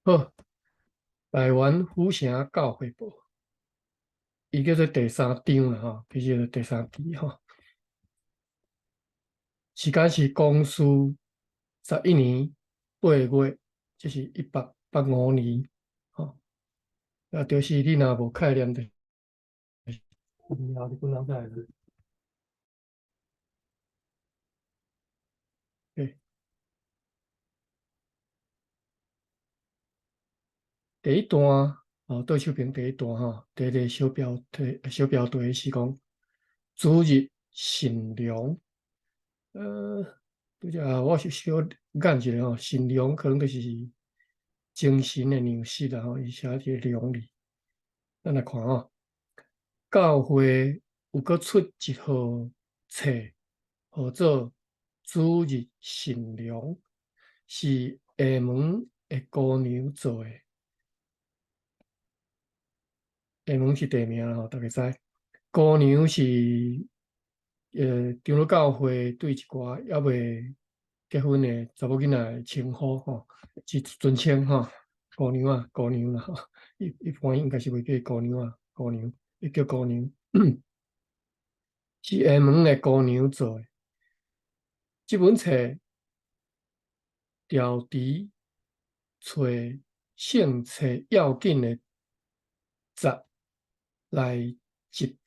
好，台灣府城教會報，伊叫做第三章啦吼，其實第三期吼。時間是光緒11年8月，這是185年吼。啊，就是你若無概念的，你本人在。對，第一段哦，倒手邊第一段吼，第一個小標題，小標題是講主日善良。拄才我是小眼一下吼，善良可能就是精神的糧食啦吼，伊寫佇個良字。咱來看吼，教會有閣出一號冊，號做主日善良，是廈門的姑娘做的。廈門是地名啦吼，大家知。姑娘是長老教會對一寡猶未結婚的查某囡仔的稱呼吼，是尊稱吼，姑娘啊，姑娘啦吼，一般應該是袂叫姑娘啊，姑娘，伊叫姑娘，是廈門的姑娘做的。這本冊調題揣聖冊要緊的節來集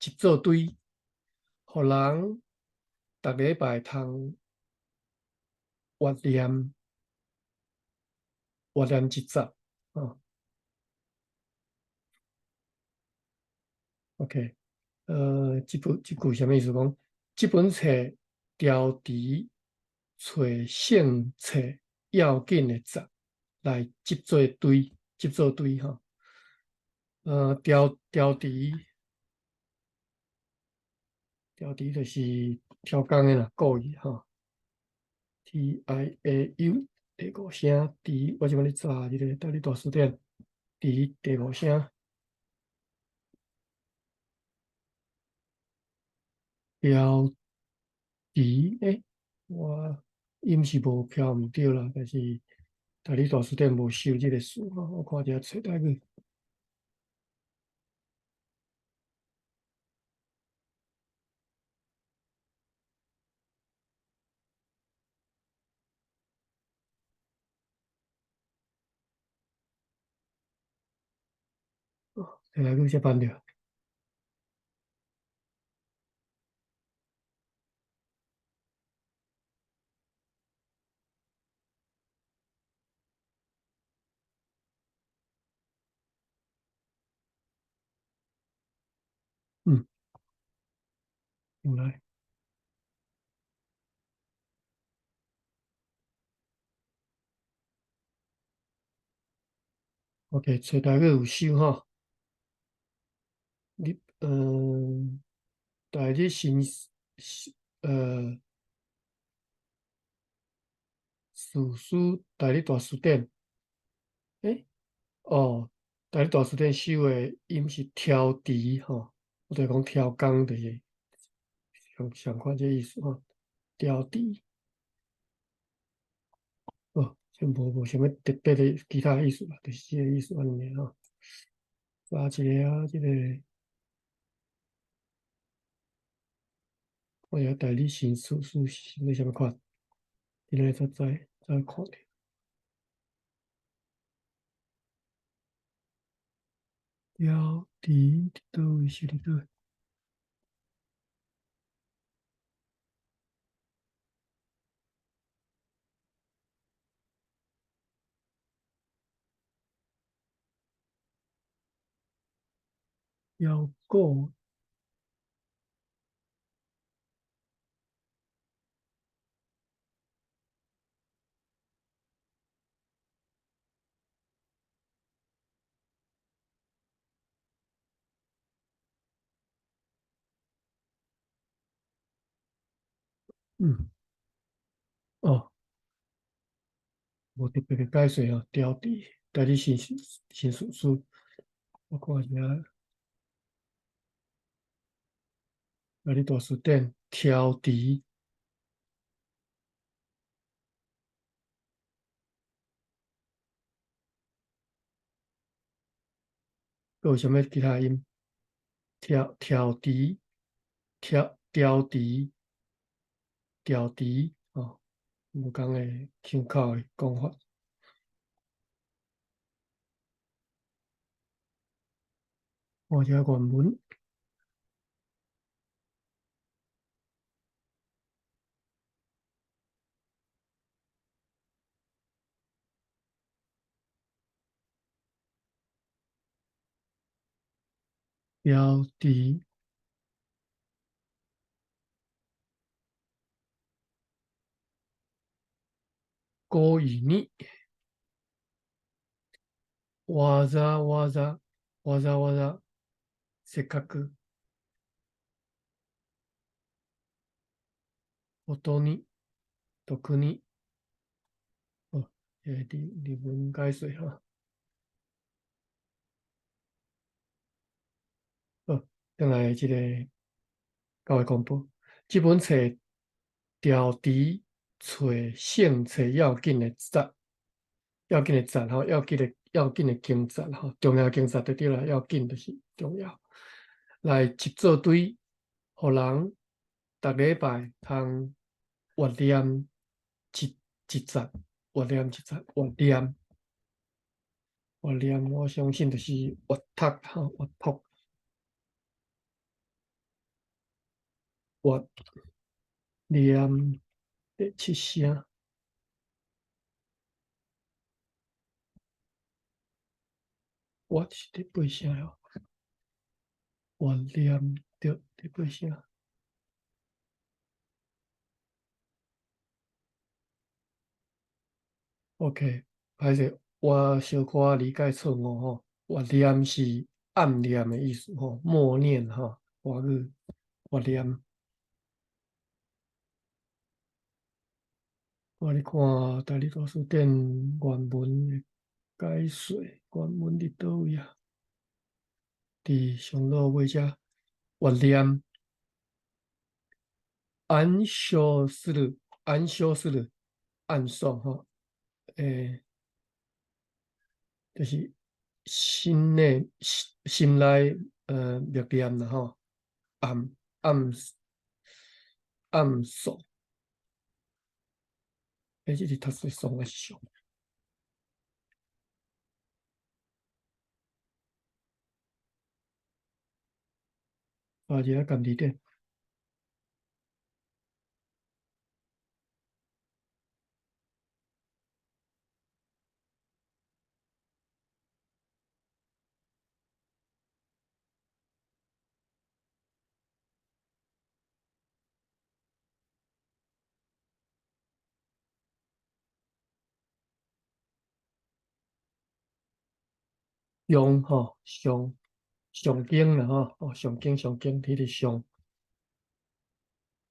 集做堆，予人逐禮拜通閱念閱念一節哦。OK，這本這句啥物意思？講這本冊調題揣聖冊要緊的節來集做堆，集做堆吼。調調題，調題就是超工的啦，故意吼。TIAU 第五聲，題，我這擺咧查這個台語大辭典，題第五聲。標題，我音是無標毋對啦，但是台語大辭典無收這個詞吼，我看一下冊台語。哦，台語才辦著。又來。OK，冊台語有收吼。你台日新史書台語大辭典，哦，台語大辭典收的音是挑題吼，我就講挑工就是相相款這意思吼，挑題。哦，這無啥物特別的其他意思啦，就是這個意思按呢吼。查一下啊，這個。看下台語新詞書是啥物款，今仔才知，才看著。標題佇佗位是佇佗？腰果。哦，無特別的解釋哦，調題，台語新新詞書，我看一下，台語大辭典，挑題。閣有啥物其他音？調調低，調調低，調低，哦，無仝的腔口的講法。看這原文。標題故意にわざわざわざわざせっかくことに特に哦，日日文解說哈。好，轉來這個教會公報，這本冊調佇揣聖冊要緊的節，要緊的節吼，要緊的要緊的經節吼，重要經節就對啦，要緊就是重要。來集做堆，予人逐禮拜通閱念一一節，閱念一節，閱念，閱念，我相信就是閱讀吼，閱讀。閱念第七聲，閱是第八聲哦。閱念對第八聲。OK，歹勢，我小可理解錯誤吼。閱念是暗念的意思吼，默念吼，華語閱念。我咧看大理大辭典原文的解說，原文佇佗位啊？佇上落尾遮閱念，暗誦する，暗誦する，暗誦吼，就是心內心心內默念啦吼，暗暗暗誦。這是讀說誦還是誦？啊，這個字典。用吼上上經啦吼，哦上經上經，彼個上，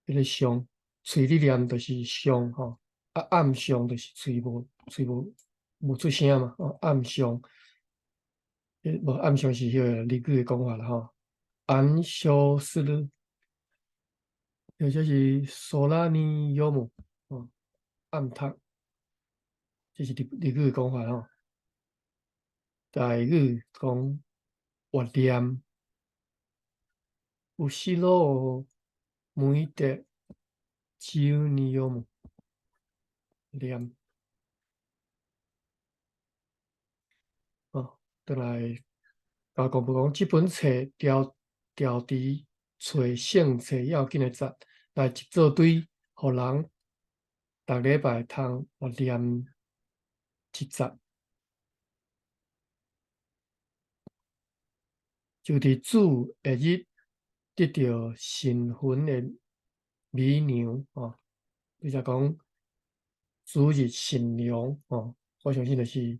彼個上，喙咧念就是誦吼，啊暗誦就是喙無喙無無出聲嘛，哦暗誦，無暗誦是彼個日語的講法啦吼，暗誦する，或者是空に読む，哦暗讀，這是日日語的講法吼。台語講閱念，後ろを向いて自由に読む念。哦，轉來教公布講，這本冊調調佇揣聖冊要緊的節來集做堆，予人逐禮拜通閱念一節。就佇主的日得著新婚的美娘吼，比如講主日新娘吼，我相信就是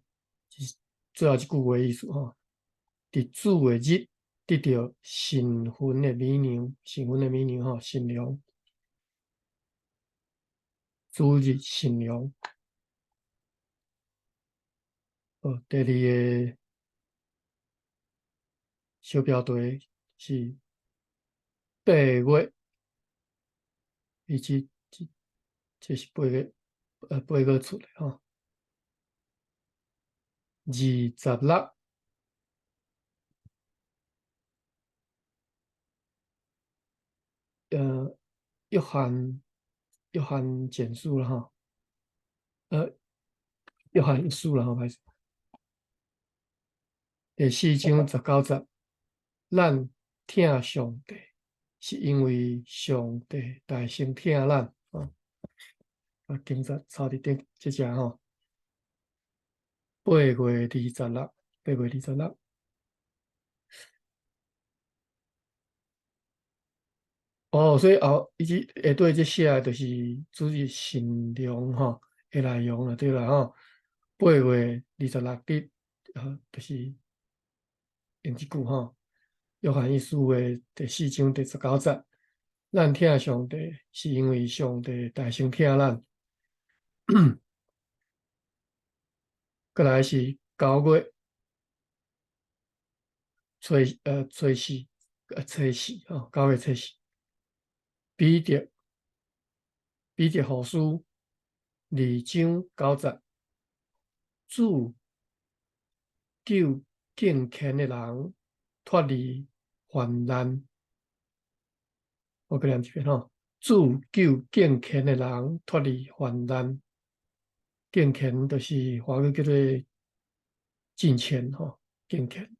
最後這句話意思吼。佇主的日得著新婚的美娘，新婚的美娘吼，新娘，主日新娘。好，第二个小標題是8月，以及這這是八月，8月出的吼，26，約翰簡書啦吼，約翰一書啦吼，歹勢。第四章十九節，咱疼上帝，是因為上帝代先疼咱。啊，經節抄佇頂這隻吼，8月26，8月26。哦，所以後伊這下底這寫的就是主日神糧吼的內容啦，對啦吼。八月二十六日，就是用這句吼，約翰一書的第四章第十九節，咱疼上帝，是因為上帝代先疼咱。過來是9月初四，初四吼，9月初四。彼得後書二章九節，主救敬虔的人脫離患難。我閣念一遍吼，主救敬虔的人脫離患難。敬虔就是華語叫做敬虔吼，敬虔。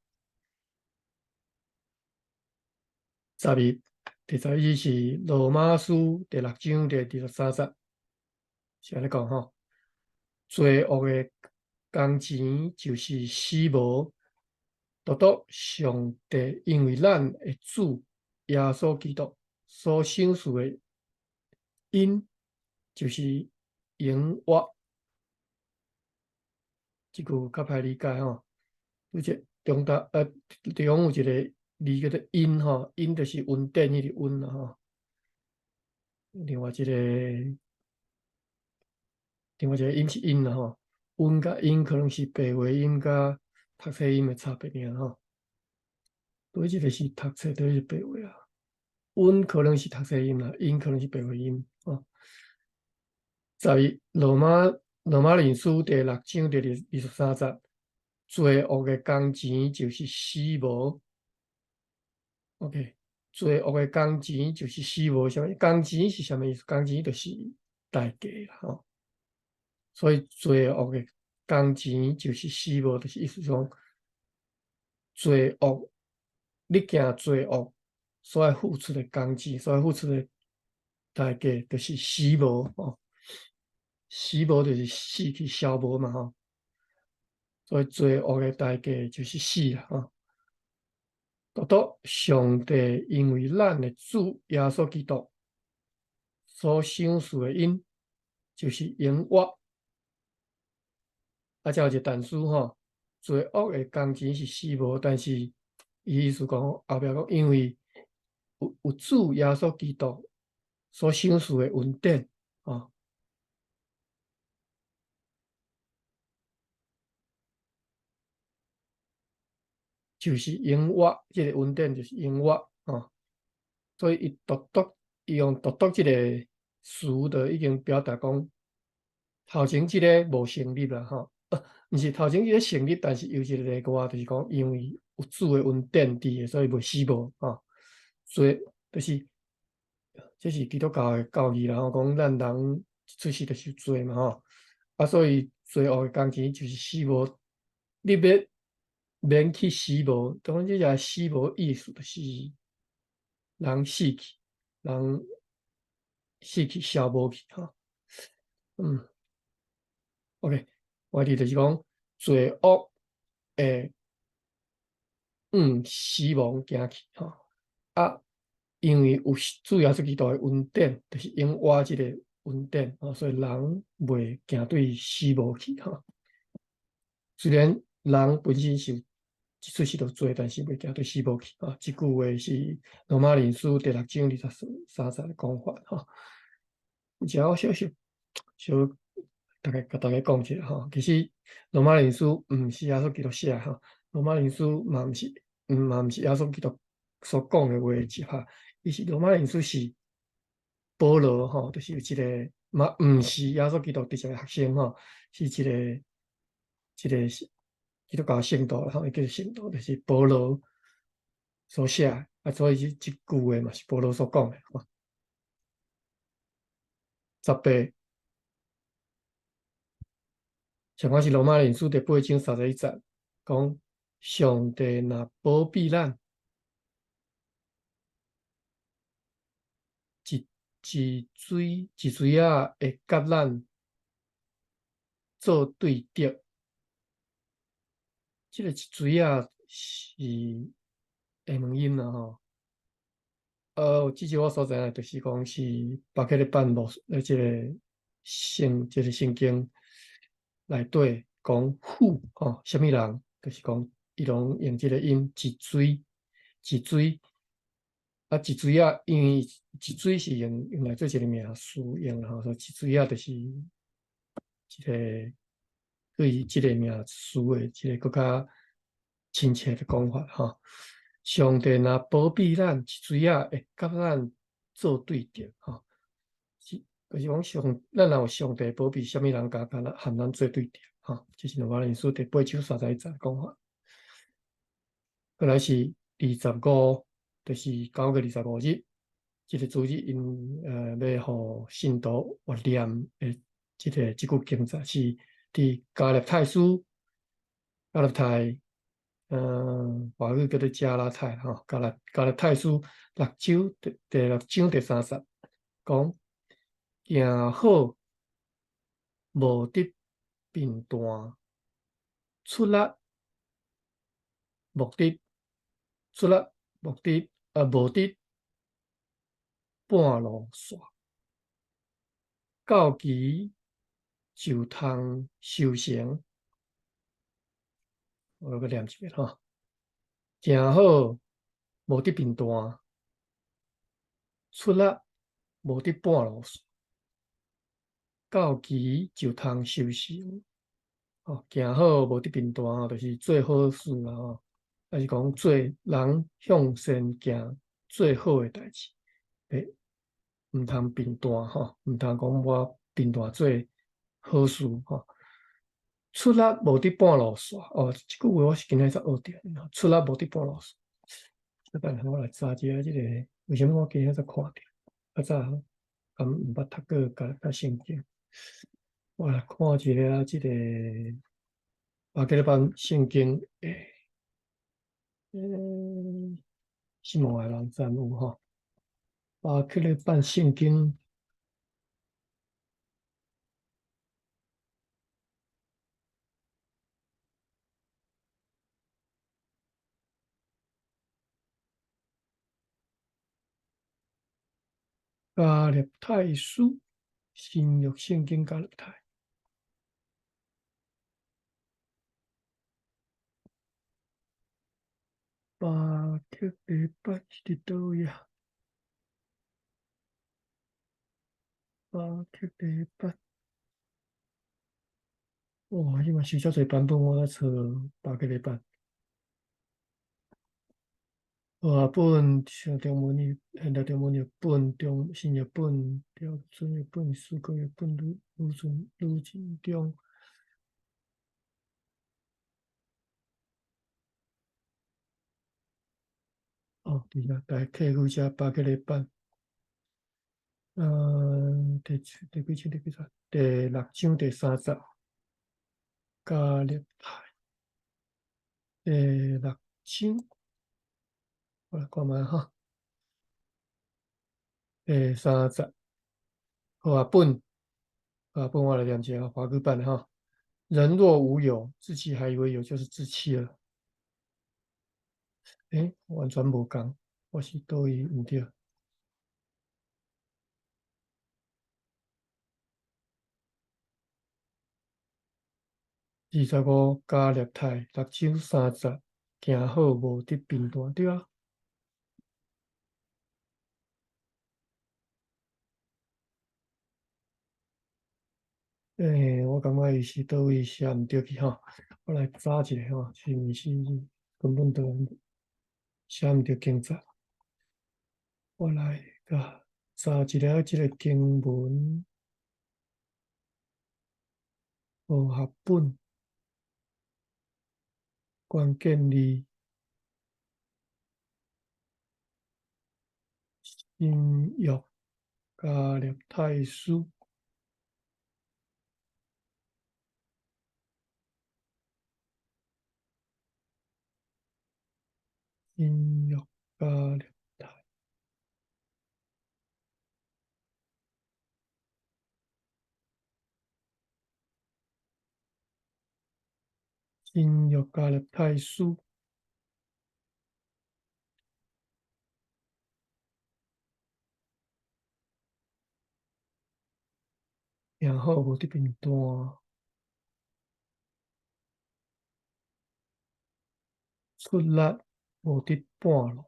十一。第十一是羅馬書第六章第23節，是按呢講吼，罪惡的工錢就是死亡，獨獨上帝因為咱的主耶穌基督所賞賜的恩，就是永活。這句較歹理解吼，有一中大中有一個字叫做恩吼，恩就是恩典彼個恩啦吼。另外一個音是音啦吼，恩佮音可能是白話音佮讀冊音的差別爾吼。對，這個是讀冊，對是白話啊。恩可能是讀冊音啦，音可能是白話音吼。十一羅馬人書第六章第23節，罪惡的工錢就是死亡。OK，罪惡的工錢就是死亡，啥物？工錢是啥物意思？工錢就是代價啦，吼。所以罪惡的工錢就是死亡，就是意思講，罪惡，你行罪惡所愛付出的工錢，所愛付出的代價，就是死亡，吼。死亡就是死去消亡嘛，吼。所以罪惡的代價就是死啦，吼。獨獨上帝因為咱的主耶穌基督所賞賜的恩，就是永活。啊，這有一個但書吼，罪惡的工錢是死亡，但是伊意思講後壁講，因為有主耶穌基督所賞賜的恩典，吼，就是永活，這個恩典就是永活，吼。所以伊獨獨，伊用獨獨這個詞，就已經表達講，頭前這個無成立啦，吼，毋是頭前這個成立，但是有一個例外，就是講因為有主的恩典佇的，所以袂死亡，吼。所以就是這是基督教的教義啦，吼，講咱人出世就是罪嘛，吼，啊，所以罪惡的工錢就是死亡，你欲免去死亡，當然這個死亡意思就是人死去，人死去消無去，吼。OK，我佇就是講罪惡會往死亡行去，吼。啊，因為有主耶穌基督的恩典，就是永活這個恩典，吼，所以人袂行對死亡去，吼。雖然人本身是一出世就罪，但是袂行對死亡去，啊。這句話是羅馬人書第六章23節的講法，吼。這我小小小大概共大家講一下，吼。其實羅馬人書毋是耶穌基督寫的，吼。羅馬人書嘛毋是，嘛毋是耶穌基督所講的話集合，伊是羅馬人書是保羅，吼，就是有一個嘛毋是耶穌基督直接的學生，吼，是一個是基督教聖徒，吼，伊叫做聖徒，就是保羅所寫，啊，所以這句話嘛是保羅所講的，吼。18，上款是羅馬人書第八章三十一節，講上帝若保庇咱，一一錐一錐仔會佮咱做對敵。這個一錐仔是英文音啦吼。至少我所知影，就是講是巴克禮版無這個聖這個聖經內底講 who 吼，啥物人，就是講伊攏用這個音一錐一錐啊一錐仔，因為一錐是用來做一個名詞用吼，所以一錐仔就是一個對這個名詞的這個閣較親切的講法吼。上帝若保庇咱一錐仔，會佮咱做對敵吼。是，就是講上，咱若有上帝保庇，啥物人敢佮咱和咱做對敵吼？這是羅馬人書第八章三十一節講法。過來是25，就是9月25日，這個主日𪜶欲予信徒默念的這個這句經節是佇加勒泰書，加勒泰。華語叫做加拉太吼，加勒泰書六章第六章第三節講，行好無得貧惰，出力目的，出力目的無得半路煞，到期就通修成。我閣念一遍吼，行好無得貧惰，出力無得半路煞，到期就通修成。吼，行好無得貧惰，就是做好事啦吼，抑是講做人向善行做好的代誌，毋通貧惰吼，毋通講我貧惰做好事吼。出力無得半路煞，哦，這句話我是今仔才學著。出力無得半路煞，等下我來查一下這個，為啥物我今仔才看著？較早敢毋捌讀過佮聖經。我來看一下這個巴克禮版聖經的，新聞的網站有吼，巴克禮版聖經。加勒泰書，新約聖經加勒泰，巴克禮版是佇佗位啊？巴克禮版，哇！這馬傷遮濟版本，我來找巴克禮版。和合本、像中文譯、現代中文譯本、中新譯本、標準譯本、思高譯本、呂振中。哦，佇遐，大客戶遮巴克禮版。第第幾章？第幾節？第六章第三節。加勒泰第六章，我來看覓哈。第三節，和合本，和合本我來念一下華語版哈。人若無有，自己還以為有，就是自欺了。完全無仝，我是佗位毋對？25加勒泰六章三節，行好無得貧惰，對啊。我感覺伊是佗位寫毋對去吼，我來查一下吼，是毋是根本就寫毋對經節？我來共查一下這個經文，和合本關鍵字，新約加勒泰書。新約加勒泰，新約加勒泰書，然後無得貧惰，出力無得半路，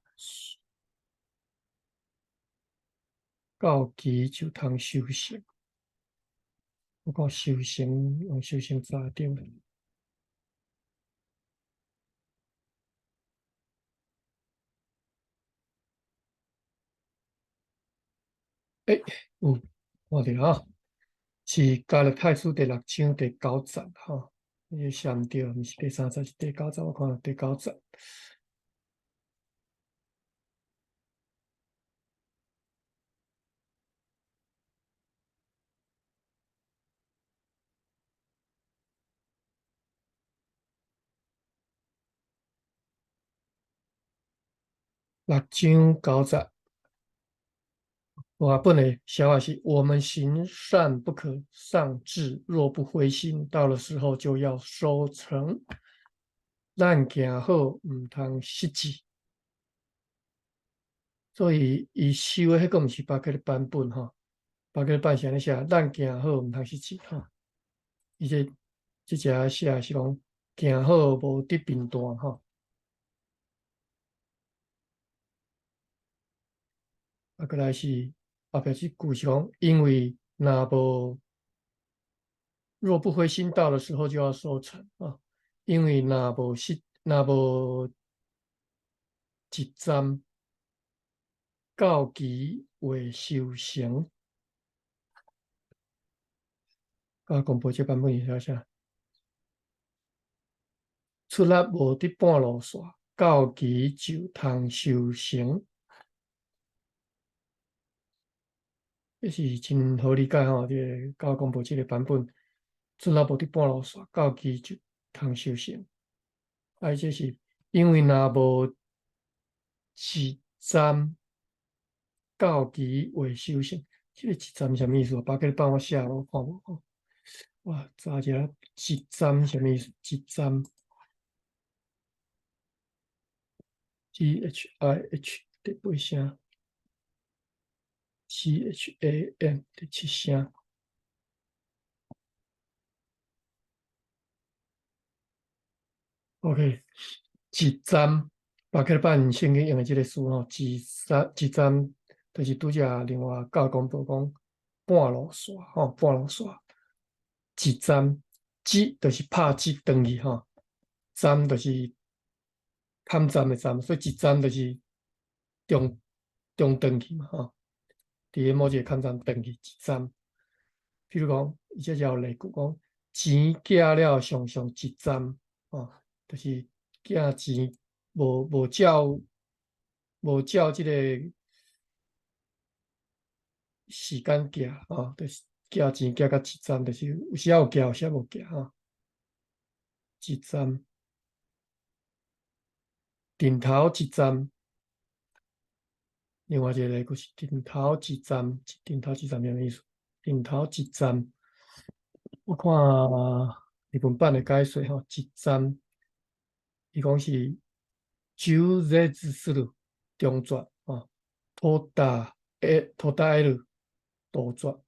到期就通收成。我講收成，用收成查著。欸，有看著啊，是加勒泰書第六章第九節吼，伊寫毋對，毋是第三節，是第九節。我看第九節。六章九節，我本的寫法是：我們行善不可喪志，若不灰心，到了時候就要收成。咱行好，毋通失志。所以，伊收的彼個毋是巴克的版本吼，巴克的版是按呢寫：咱行好，毋通失志吼。伊這隻寫是講行好無得貧惰吼。啊，閣來是後壁這句是講，因為若無若不灰心，到的時候就要收成啊。因為若無失，若無一站，到期會收成。啊，公布這版本是啥？出力無得半路煞，到期就通收成。這是真好理解吼，這個教公布這個版本，出力無得半路煞，到期就通收成。啊，這是因為若無一站到期未收成，這個一站啥物意思？巴克幫我寫，我看無吼。哇，查一下一站啥物意思？一站，GHIH 第八聲。CHAM 第七聲。OK，一站，巴克版聖經用的這個詞吼，一站一站，就是拄才另外教公布講半路煞吼，半路煞。一站，一就是拍一轉去吼，站就是坎站的站，所以一站就是中轉去嘛吼。佇咧某一個坎站轉去一站，譬如講，伊這就有例句講，錢寄了常常一站，吼，就是寄錢無照這個時間寄，吼，就是寄錢寄甲一站，就是有時有寄，有時無寄，吼，一站，頂頭一站。另外一個例句是頂頭一站，頂頭一站啥物意思？頂頭一站，我看日本版的解說吼，一站，伊講是中絶する中絕吼，途達途達る杜絕，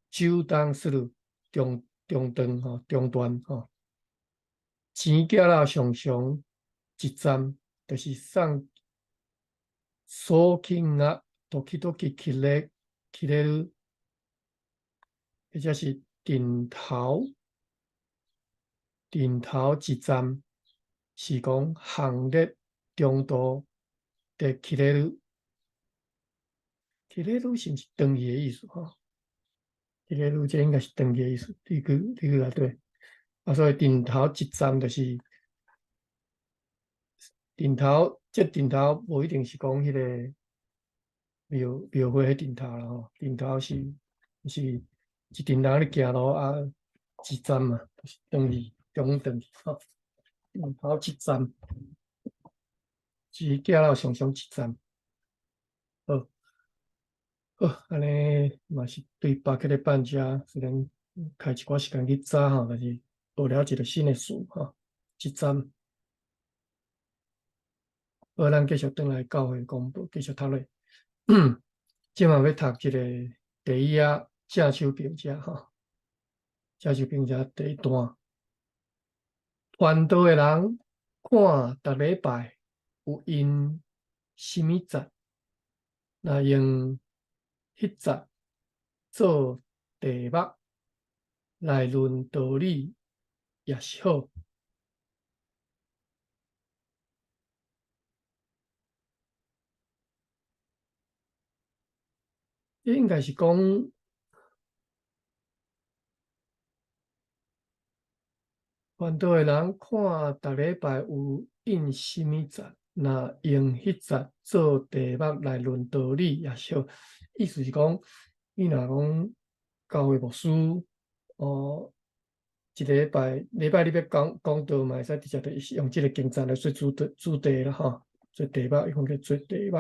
中斷する中斷吼，中斷吼，錢寄了常常一站，就是送。送金が時々切れる，或者是頂頭一站，是講行列中途的切れる，切れる是毋是斷去的意思吼？切れる這應該是斷去的意思，你去內底。啊，所以頂頭一站就是頂頭。這頂頭無一定是講彼個廟會彼頂頭啦吼，頂頭是一陣人咧行路啊，一站嘛，就是轉去，中轉去吼。頂頭一站，是寄了常常一站。好，好，按呢嘛是對別個禮拜遮，雖然開一寡時間去查吼，但是學了一個新的詞吼，一站。好，咱繼續轉來教會公報，繼續讀落。這馬欲讀這個第一頁正手邊遮吼，正手邊遮第一段。傳道的人看逐禮拜有印啥物節，若用彼節做題目來論道理，也是好。這應該是講傳道的人看逐禮拜有印啥物節，若用彼節做題目來論道理，也是好。意思是講，你若講教會牧師，哦，一禮拜禮拜你欲講講道嘛，會使直接就用這個經節來做主題啦，吼，做題目，伊講叫做題目。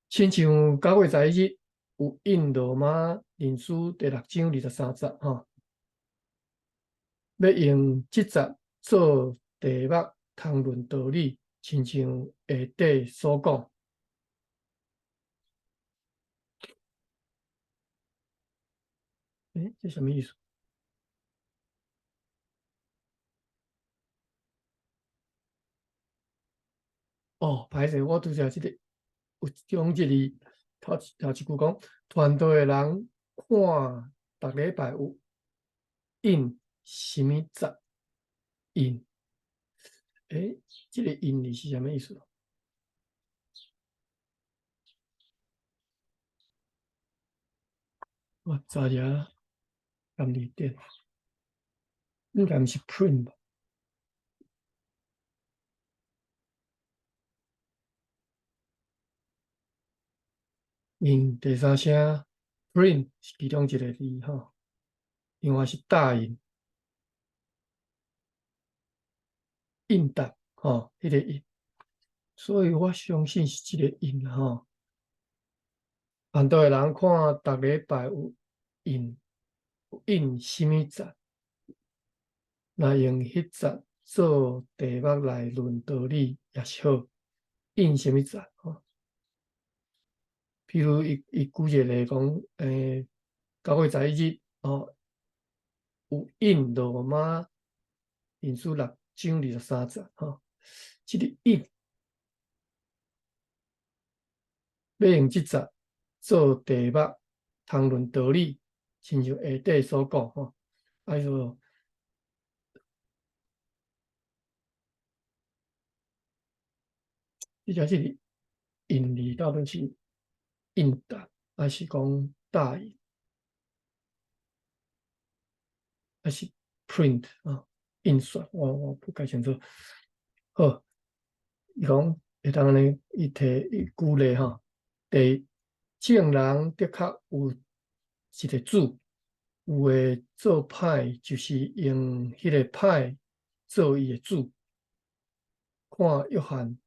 親像9月11日有印羅馬人書第六章23節，吼，欲用這節做題目通論道理，親像下底所講。欸，這啥物意思？哦，歹勢，我拄才這個有將這個頭一句講，傳道的人看逐禮拜有印啥物節印？欸，這個印字是啥物意思？我查一下含字典，應該毋是 print 吧？印第三聲 print 是其中一個字吼，另外是打印、印檔吼，彼個印，所以我相信是這個印吼。傳道的人看逐禮拜有印有印啥物節，若用彼節做題目來論道理也是好。印啥物節吼？譬如伊伊舉一個例講，9月11日哦，有印羅馬人書六章23節吼，這個印欲用這節做題目通論道理，親像下底所講吼，啊，說這只是印字到底是印檔，還是講打印，還是 print 啊？印刷，我不太清楚。好，伊講會當按呢，伊提伊舉例吼，第一，眾人的確有一個主，有的做歹就是用彼個歹做伊的主。看約翰，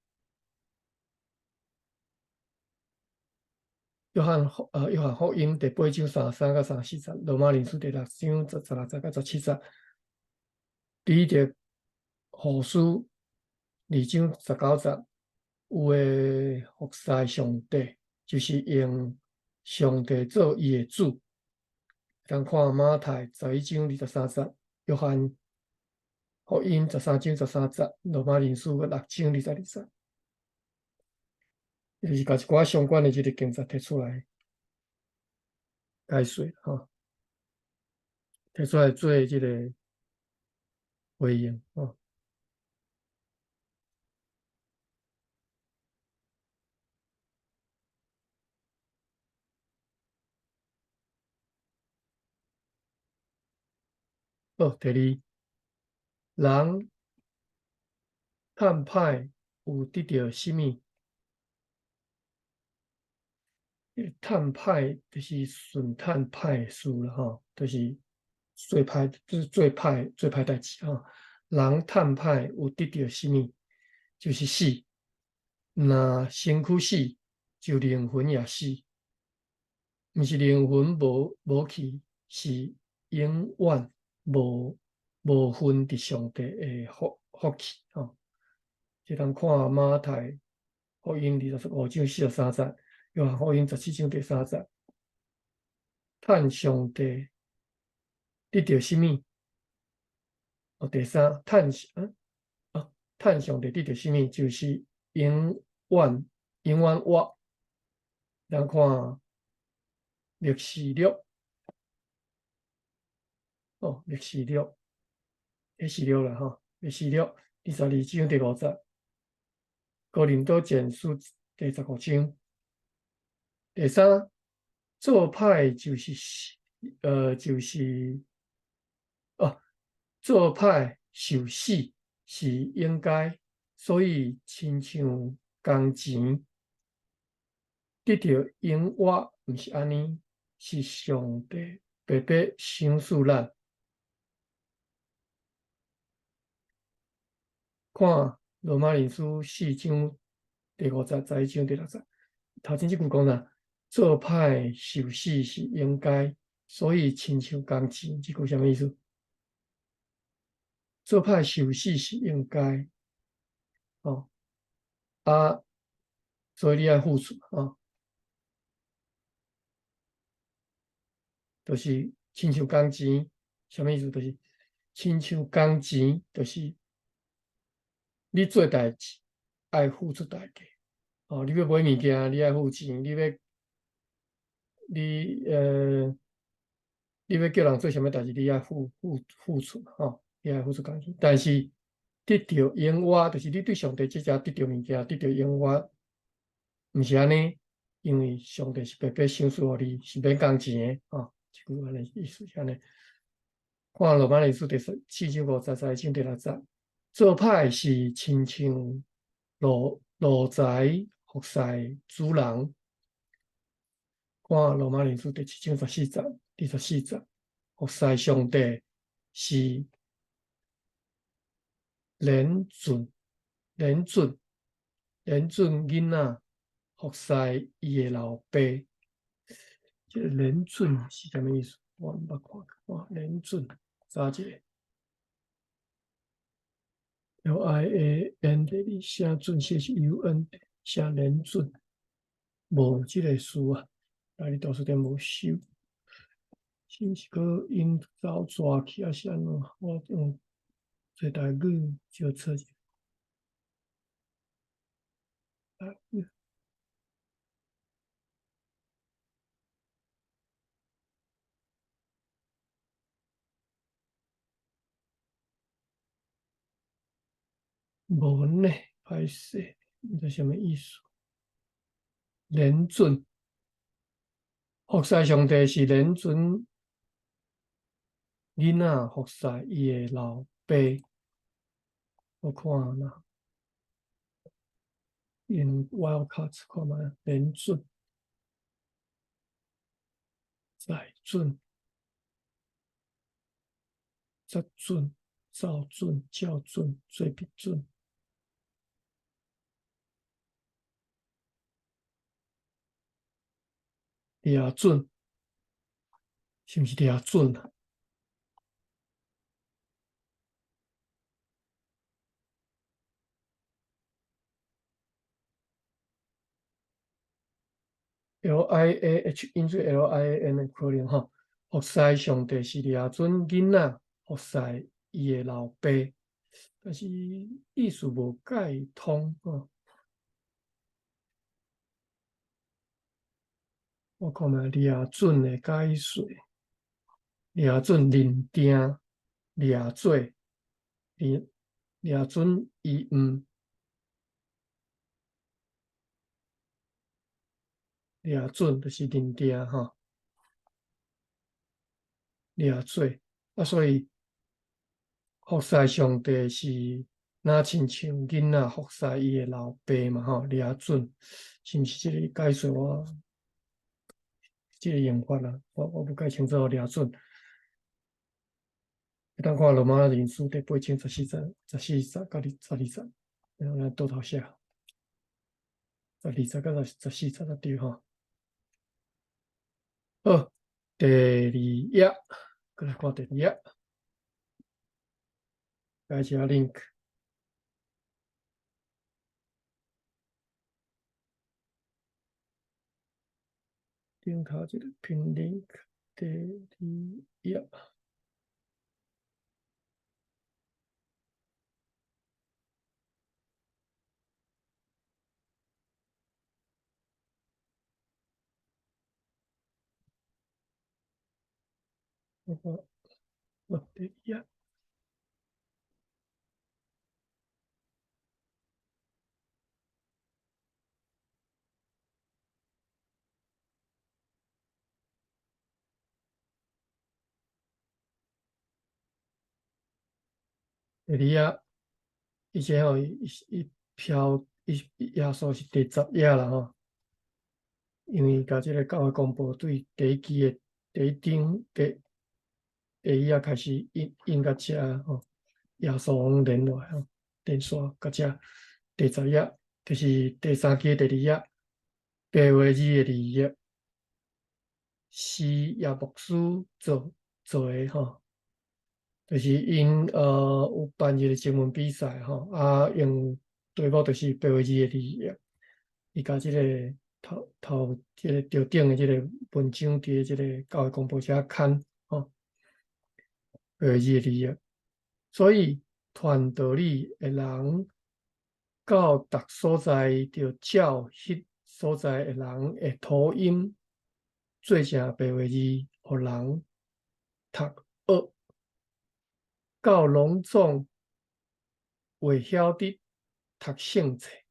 約翰福音第八章33到34節，羅馬人書第六章16節到17節，彼得後書二章19節，有的服侍上帝，就是用上帝做伊的主。通看馬太11章23節，約翰福音13章13節，羅馬人書六章22節，就是共一寡相關的這個經節提出來解說吼，提出來做這個回應吼。好，第二，人趁歹有得著啥物？趁歹就是順趁歹事啦，吼，就是做歹，就是做歹，做歹代誌吼。人趁歹有得著啥物？就是死；若身軀死，就靈魂也死。毋是靈魂無去，是永遠無份佇上帝的福氣吼。這通看馬太福音25章43節，約翰福音17章第3節。趁上帝得著啥物？哦，第三，趁啊啊，趁上帝得著啥物？就是永遠永遠活。咱看默示錄，哦，默示錄，啟示錄啦吼，默示錄22章第5節，哥林多前書第15章。第三，做歹就是，就是，哦，做歹受死是應該，所以親像工錢得著永活，毋是按呢，是上帝白白賞賜咱。看羅馬人書4章第5節、11章第6節，頭前這句講啥？做歹受死是應該，所以親像工錢，這句啥物意思？做歹受死是應該，哦，啊，所以你愛付出，哦，就是親像工錢，啥物意思？就是親像工錢，就是你做代誌愛付出代價，哦，你欲買物件，你愛付錢，你欲叫人做啥物代誌，你愛付出，吼，你愛付出工錢。但是得著永活，就是你對上帝這遮得著物件，得著永活，毋是按呢，因為上帝是白白賞賜予你，是免工錢的，吼，這句按呢意思是按呢。看羅馬人書第4章5節、11章第6節，做歹是親像奴才服侍主人。看羅馬人書第7章14節、24節，服侍上帝是憐准囡仔服侍伊的老爸。這個憐准是啥物意思？我毋捌看過。憐准，查一下。L I A N 的寫準寫是 U N 寫憐准，無這個詞啊。啊！你圖書館無收，是毋是閣𪜶走逝去，抑是按怎？我用做台語照冊者。台語無呢，歹勢，毋知啥物意思。憐准。服侍上帝是憐准囡仔服侍伊的老爸。我看啦，用 Wildcats 看覓，憐准、載準、節準、照準、照準、做筆準。掠準，是毋是掠準啊？L I A H 音做 L I A N 的可能吼，服侍上帝是掠準囡仔服侍伊的老爸，但是意思無解通吼。我看覓掠準的解說，掠準認定掠做掠準伊毋掠準就是認定吼，掠做啊，所以服侍上帝是若親像囡仔服侍伊的老爸嘛吼，掠準是毋是這個解說我？這個用法啦，我無解清楚掠準。會當看羅馬人書第8章14節、14節到22節。咱倒頭寫，12節到14節才對吼。好，第二頁，閣來看第二頁，開始 link。頂頭這個 pin link，第二頁。我看，第二頁。第二頁，伊這吼，伊伊飄伊耶穌是第10頁啦吼，因為共這個教會公報對第一期的第一章第一頁開始印印到遮吼，耶穌攏連落來吼，連續到遮第10頁，就是第三期第二頁，白話字的二頁，是葉牧師做做的吼。就是𪜶有辦一個徵文比賽吼，啊用題目就是白話字的字頁，伊共這個頭頭這個頭頂的這個文章佇這個教會公報遮刊吼，白話字的字頁，所以傳道理的人到逐所在，著照彼所在的人的土音做成白話字，予人讀學。到攏總會曉得讀聖冊，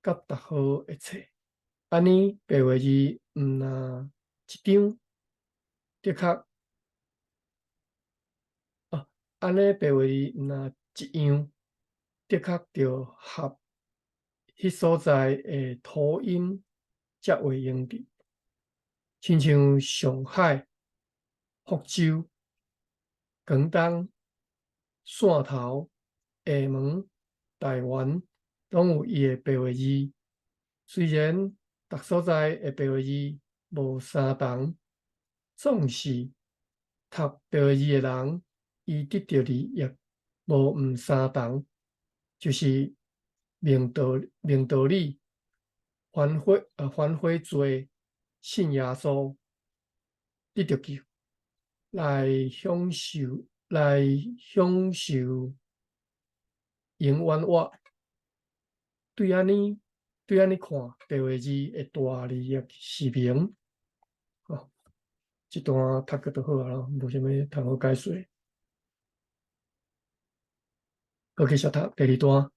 佮讀號的冊，按呢白話字毋若一張，的確，啊，按呢白話字毋若一樣，的確著合彼所在的土音才會用得，親像上海、福州、廣東、汕頭、廈門、台灣，攏有伊的白話字。雖然逐所在的白話字無相同，總是讀白話字的人，伊得著利益無毋相同，就是明道明道理，反悔反悔罪，信耶穌得著救，來享受來享受永遠活。對按呢看，白話字的大利益是明。吼，這段讀過就好啊，無啥物通好解說。閣繼續讀第二段。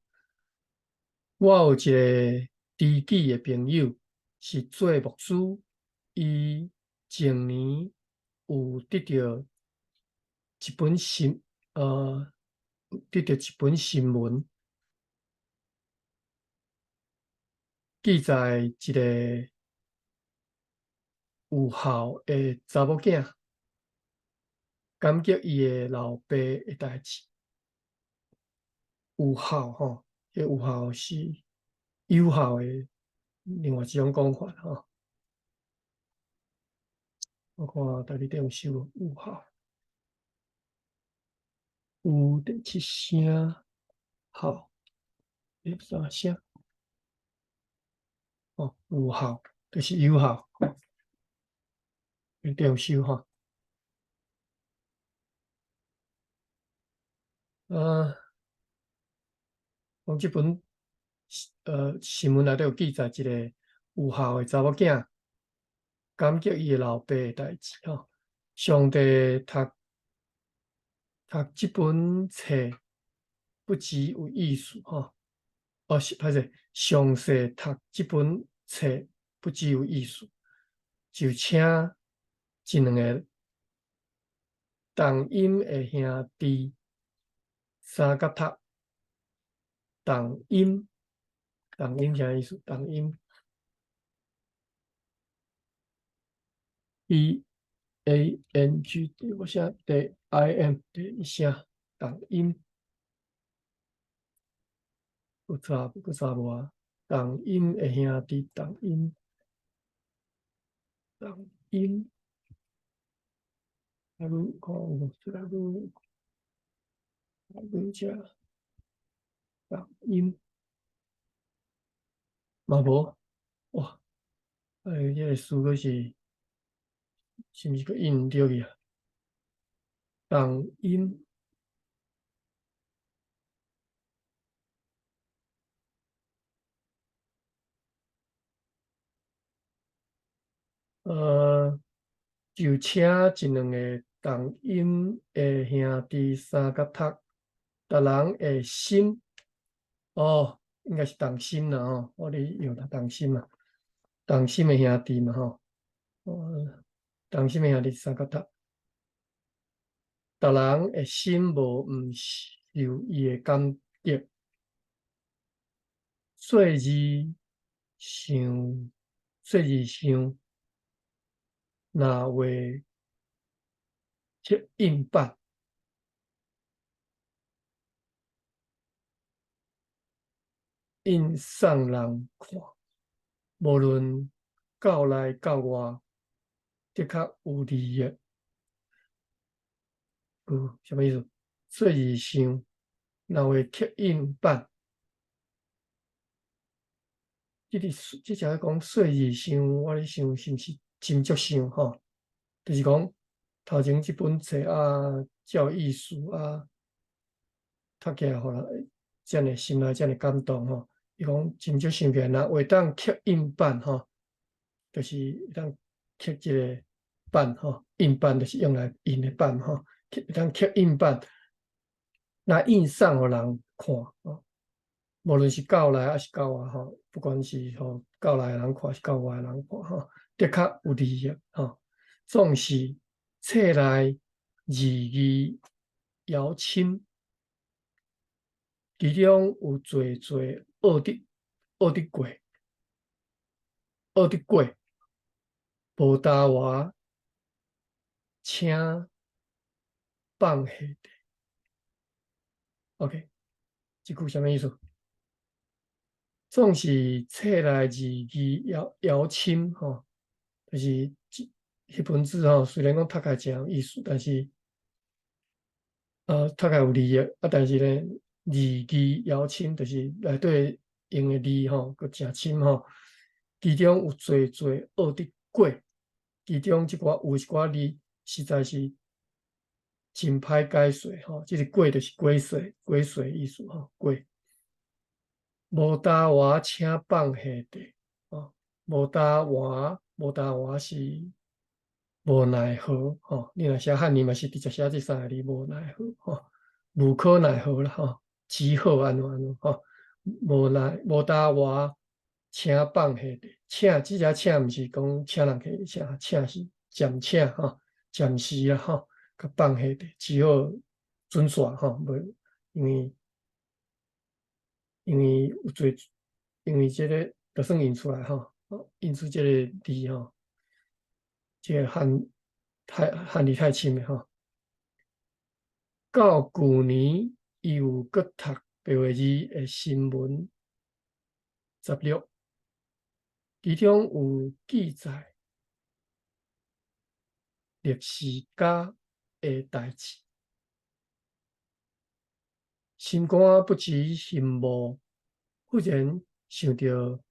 我有一個知己的朋友是做牧師，伊前年有得著一本新得著一本新聞，記載一個有孝的查某囝，感激伊的老爸的代誌。有孝吼，這有孝是有效的另外一種講法吼。我看台語頂有寫無有孝，有第七聲孝，第三聲，哦，有孝就是有效，頂有寫吼。講這本新聞內底有記載一個有孝的查某囝，感激伊的老爸的代誌吼。上帝讀讀這本冊不只有意思吼，哦是歹勢，詳細讀這本冊不只有意思，就請這兩个同音的兄弟相佮讀。同音，同音啥意思？同音，B A N G，我寫 D I M，第一聲同音。閣查閣查無啊？同音的兄弟，同音，同音，啊，汝看有無？這個汝，汝遮同音，嘛無，哇！哎，這個書閣是，是毋是閣印毋著去啊？同音。就請一兩个同音的兄弟相佮讀，逐人的心，哦，應該是同心啦吼，我咧用同心啊，同心的兄弟嘛吼，哦，同心的兄弟相佮讀，逐人的心無毋受伊的感激，細膩想，細膩想。若話刻印版，印送人看，無論教內教外，的確有利益。有啥物意思？細膩想，若話刻印版，這個這只講細膩想，我咧想是毋是？斟酌想吼，就是講頭前這本冊啊，照意思啊，讀起來予人遮爾心內遮爾感動吼。伊講斟酌想起來，若會當刻印版吼，就是會當刻這个版吼，印版就是用來印的版吼，會當刻印版，來印送予人看吼。無論是教內抑是教外吼，不管是予教內的人看，抑是教外的人看吼。的確有利益吼，總是冊內字義遙深，其中有濟濟學得學得過，學得過，無答話，請放下的。OK，這句啥物意思？總是冊內字義遙遙深吼。就是這彼本書吼，雖然講讀起來誠有意思，但是，讀起來有利益啊，但是咧字義遙深，就是內底用的字吼，閣誠深吼。其中有濟濟學得過，其中這寡有一寡字實在是真歹解說吼。這個過就是鬼說，鬼說意思吼，過。無答話，請放下的哦，無答話。無答話是無奈何吼，你若寫漢字嘛是直接寫這三个字無奈何吼，無可奈何啦吼，只好按怎按怎吼，無奈無答話，請放下的，請這只請毋是講請人去請，請是暫請吼，暫時啊吼，共放下的，只好準煞吼，無因為因為有濟，因為這个就算印出來吼。印出這个字吼，這个漢太漢字太深了吼。到舊年，伊有閣讀白話字的新聞雜錄，其中有記載歷史家的代誌，心肝不止羨慕，忽然想著。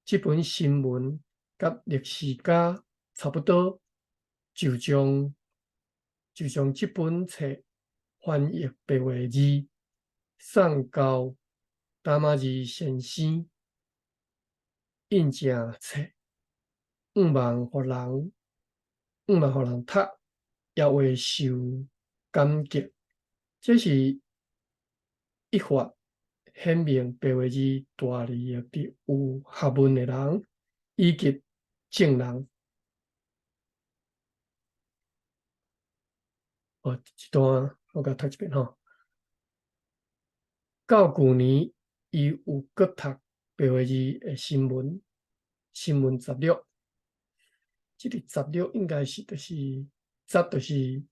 這本新聞佮歷史家差不多，就將就將這本冊翻譯白話字，送交達馬爾先生印成冊，向望予人，向望予人讀，也會受感激。這是一發。顯明白話字大利益佇有學問的人以及眾人。哦，這段我共讀一遍吼。到舊年，伊有閣讀白話字的新聞，新聞雜錄。這个雜錄應該是就是雜，就是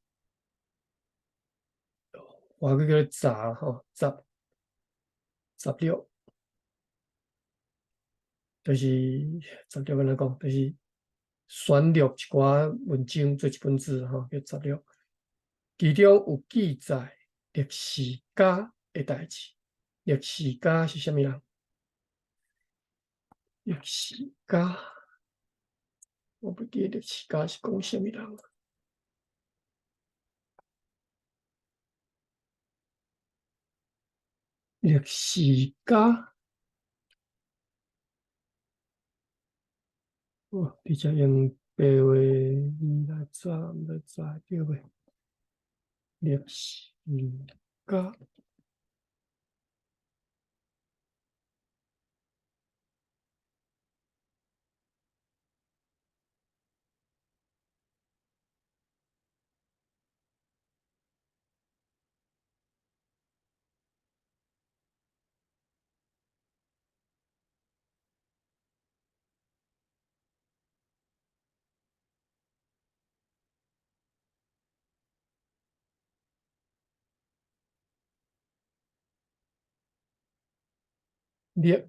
華語叫做雜吼雜。雜錄，就是雜錄按怎講，就是選錄一寡文章做一本書吼，叫雜錄。其中有記載歷史家的代誌。歷史家是啥物人？歷史家，我不記得歷史家是講啥物人。歷史家，哦，直接用白話字來查，毋知查會著袂？歷史家。歷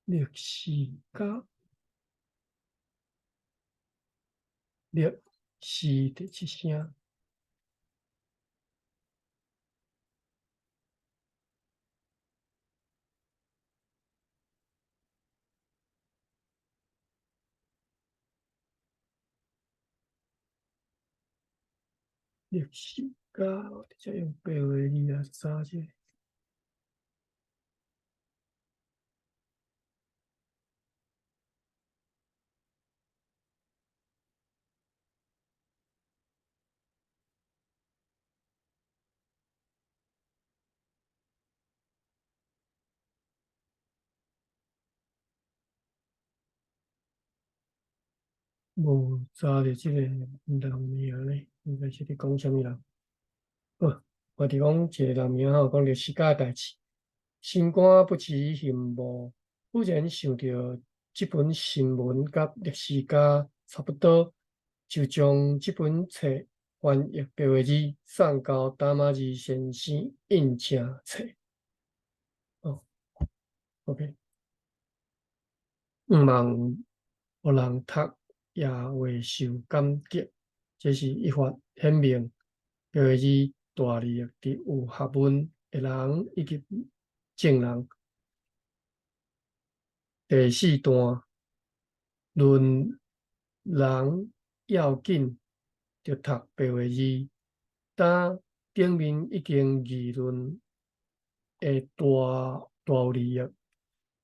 歷史家，歷史第七聲。歷史家，我直接用白話字來查者。無查著這個人名咧，應該是佇講啥物人？好，我佇講一個人名吼，講歷史家的代誌。新官不辭羨慕，忽然想著這本新聞佮歷史家差不多，就將這本冊翻譯白話字，送交達馬爾先生印成冊。哦，OK，毋望予人讀也會受感激，這是一法顯明白話字大利益佇有學問的人以及眾人。第四段，論人要緊，著讀白話字。當頂面已經議論的大大有利益，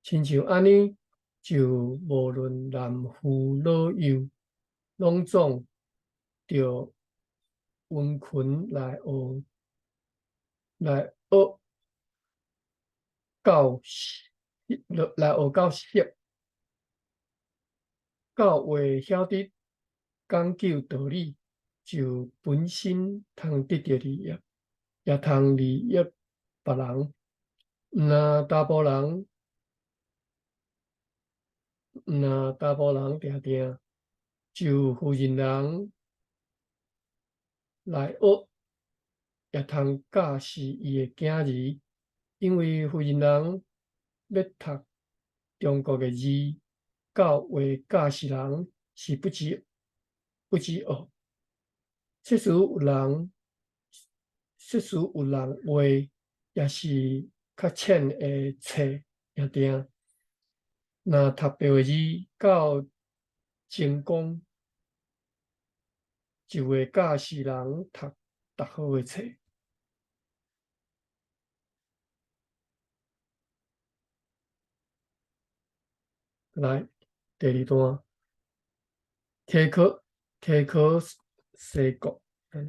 親像按呢，就無論男婦老幼，攏總著殷勤來學來學到來學到識，到話曉得講究道理，就本身通得著利益，也通利益別人。毋若查埔人，毋若查埔人定定就婦人人來學，也通教示伊的囝兒，因為婦人人欲讀中國的字，教話教示人是不止不止學。即使有人，即使有人話，也是較淺的冊定定。若讀白話字到精工，就會教示人讀讀好的冊。來，第二段，提考提考西國，看，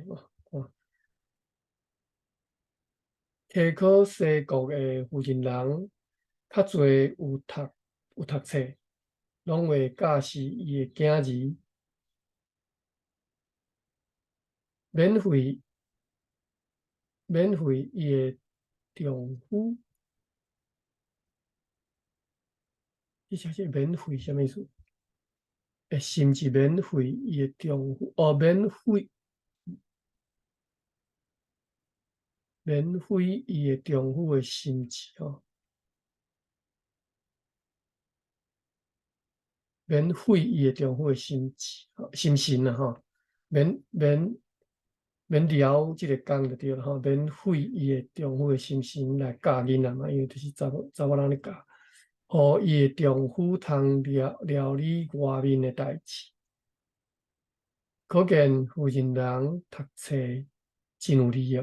提考西國的婦人人，較濟有讀有讀冊，攏會教示伊的囝兒，免費免費伊的丈夫。這寫是免費啥物意思？的心志免費伊的丈夫，哦，免費伊的丈夫的心志吼，免費伊的丈夫的心志，心神啊吼，免撩這个工就對了吼，免費伊的丈夫的心神來教囡仔嘛，因為就是查某人咧教，予伊的丈夫通料理外面的代誌。可見婦人人讀冊真有利益，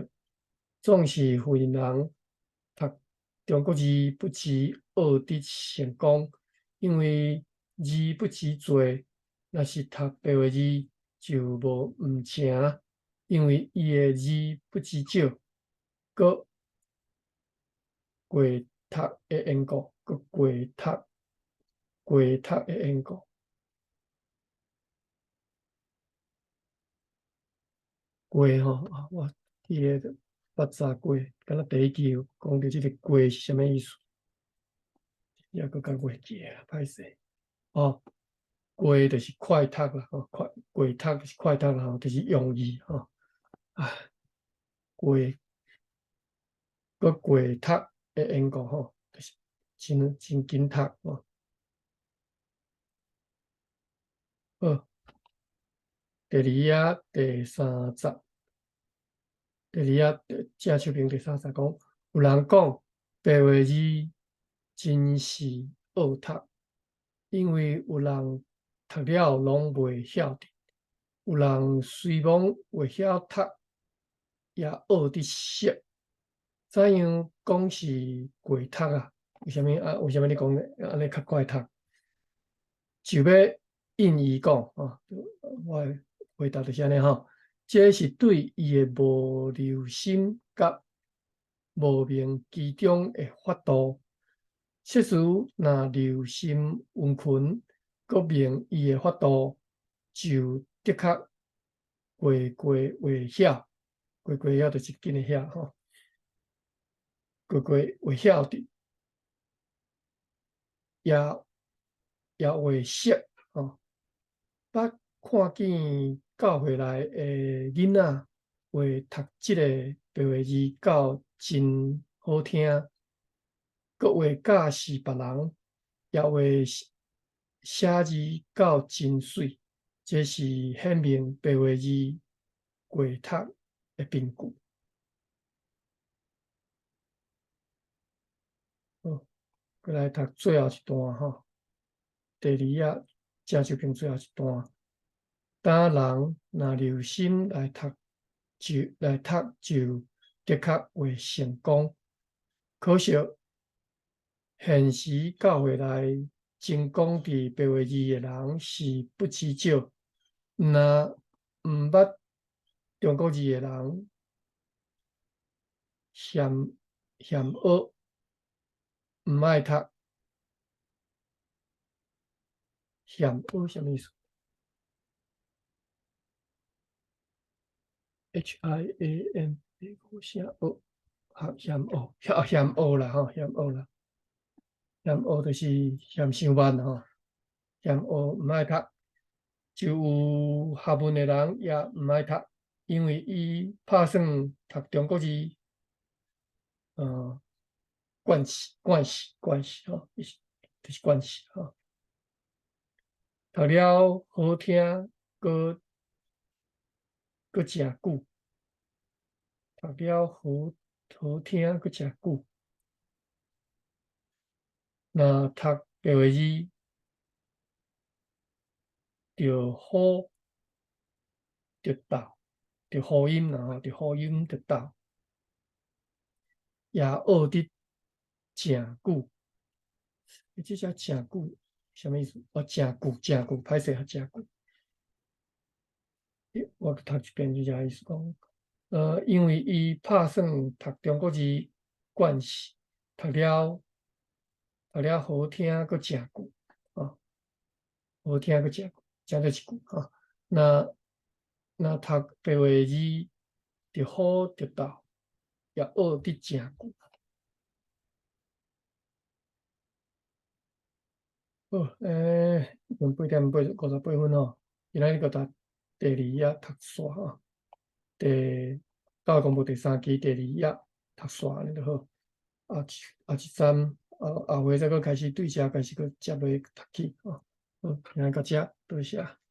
總是婦人人讀中國字不至學得成功，因為字不知濟，若是讀白話字就無毋成，因為伊的字不知少，閣過讀的緣故，閣過讀的緣故。過吼，我記得捌查過，敢若第一期有講著這个過是啥物意思，猶閣較袂記啊，歹勢。哦，過就是快讀啦，吼，快過讀就是快讀啦，吼，就是容易吼。啊，過閣過讀的緣故吼，就是真緊讀吼。好，第二頁第三節，第二頁正手邊第三節講，有人講白話字真是惡讀，因為有人讀了攏袂曉得，有人雖罔會曉讀，也學得識。怎樣講是過讀啊？為啥物啊？為啥物你講按呢較快讀？就欲應伊講啊，我的回答就是按呢吼。這是對伊的無留心佮無明其中的法度。設使若留心殷勤，閣明伊的法度，就的確過過會曉，過過曉就是緊會曉吼，過過會曉得，也會識吼。捌看見教會內的囡仔會讀這个白話字，到真好聽，閣會教示別人，也會寫字到真媠，這是顯明白話字過讀的憑據。好，閣來讀最後一段吼，第二頁正手邊最後一段。當人若留心來讀，就的確會成功。可惜現時教會內精工佇白話字的人是不知少，毋若毋捌中國字的人嫌惡，毋愛讀，嫌惡啥物意思？H I A M，啥惡？嫌惡，嫌惡啦吼，嫌惡啦，嫌惡就是嫌傷慢吼，嫌惡毋愛讀，就有學問的人也毋愛讀，因為伊拍算讀中國字，慣勢吼，就是慣勢吼，讀了好聽，閣誠久，讀了好聽，閣誠久。若讀白話字，著好，著鬥，著呼音啦吼，著呼音著鬥，也學得誠久。這只誠久啥物意思？哦，誠久，誠久，歹勢啊，誠久。我讀一遍就這意思講，因為伊拍算讀中國字慣勢，讀了好聽，閣誠久，啊，好聽閣誠久，誠做一句啊。若讀白話字，就好就鬥，也學得誠久。好，已經8點58分吼，今仔日閣讀第二頁讀煞吼，教會公報第三期第二頁讀煞按呢就好。啊一站，後後回再閣開始對遮開始閣接落讀起吼。好，今仔到遮，多謝。